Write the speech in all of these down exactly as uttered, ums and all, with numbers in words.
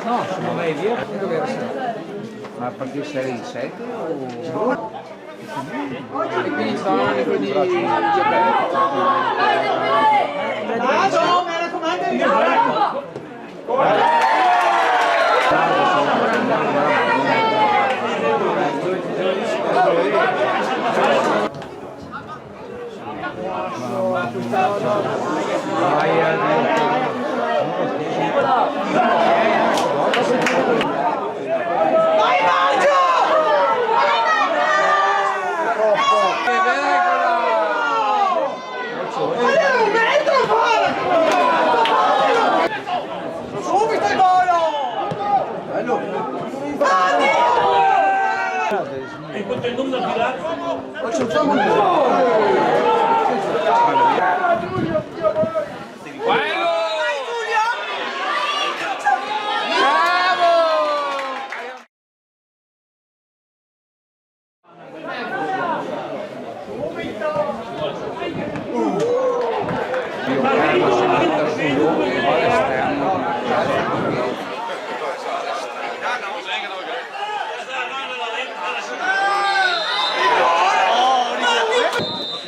No, sono mai via. Ma perché sei in sette o... Subito il gol! Bello! E quel numero di là.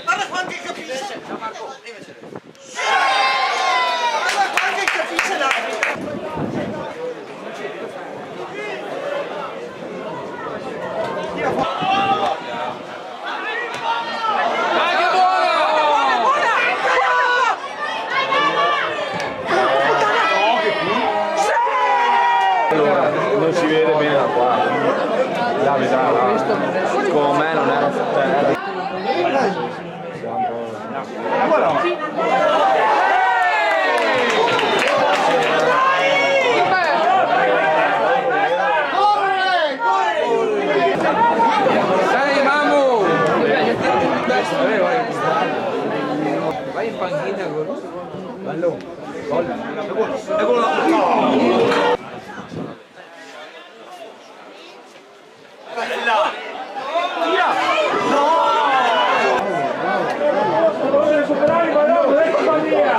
Guarda quanto che capisce! Guarda quanto che capisce l'arbitro! Allora, non si vede bene da qua. Dai, dai, dai. Secondo me non era su terra. Dai, mamu! Vai in panchina, gol. Bello. Gol. E gol. Bella! Tira! No! Vuole recuperare il pallone, ecco Bandia!